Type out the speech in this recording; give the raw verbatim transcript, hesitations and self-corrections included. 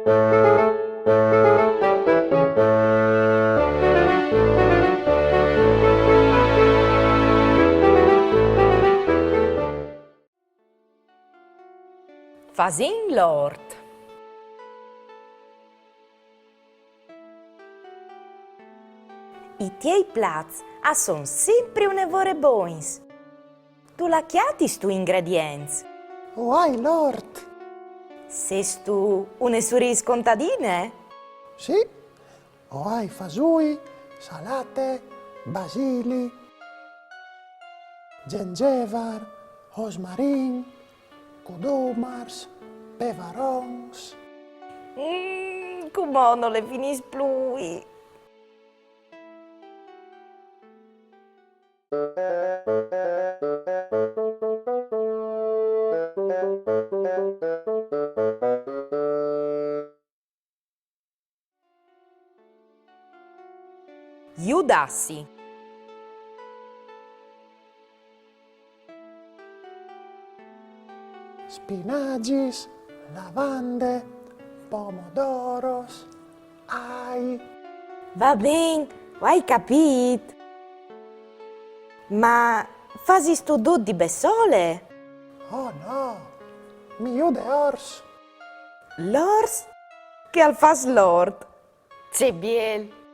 Fasìn l'ort. I tiei plats a son simpri une vore bogns. Dulà cjatistu ingredients? O ai l'ort. Sêstu une surîs contadine? Sì, o ai fasûi, salate, basili, gengevar, rosmarin, cudumars, pevarons. Mm, cumò no le finìs plui. Judassi. Spinagis, lavande, pomodoros, ai. Va ben, o ai capît. Ma fasistu dut di bessole? Oh no, mi jude Ors. L'ors che al fâs l'ort. Ce biel!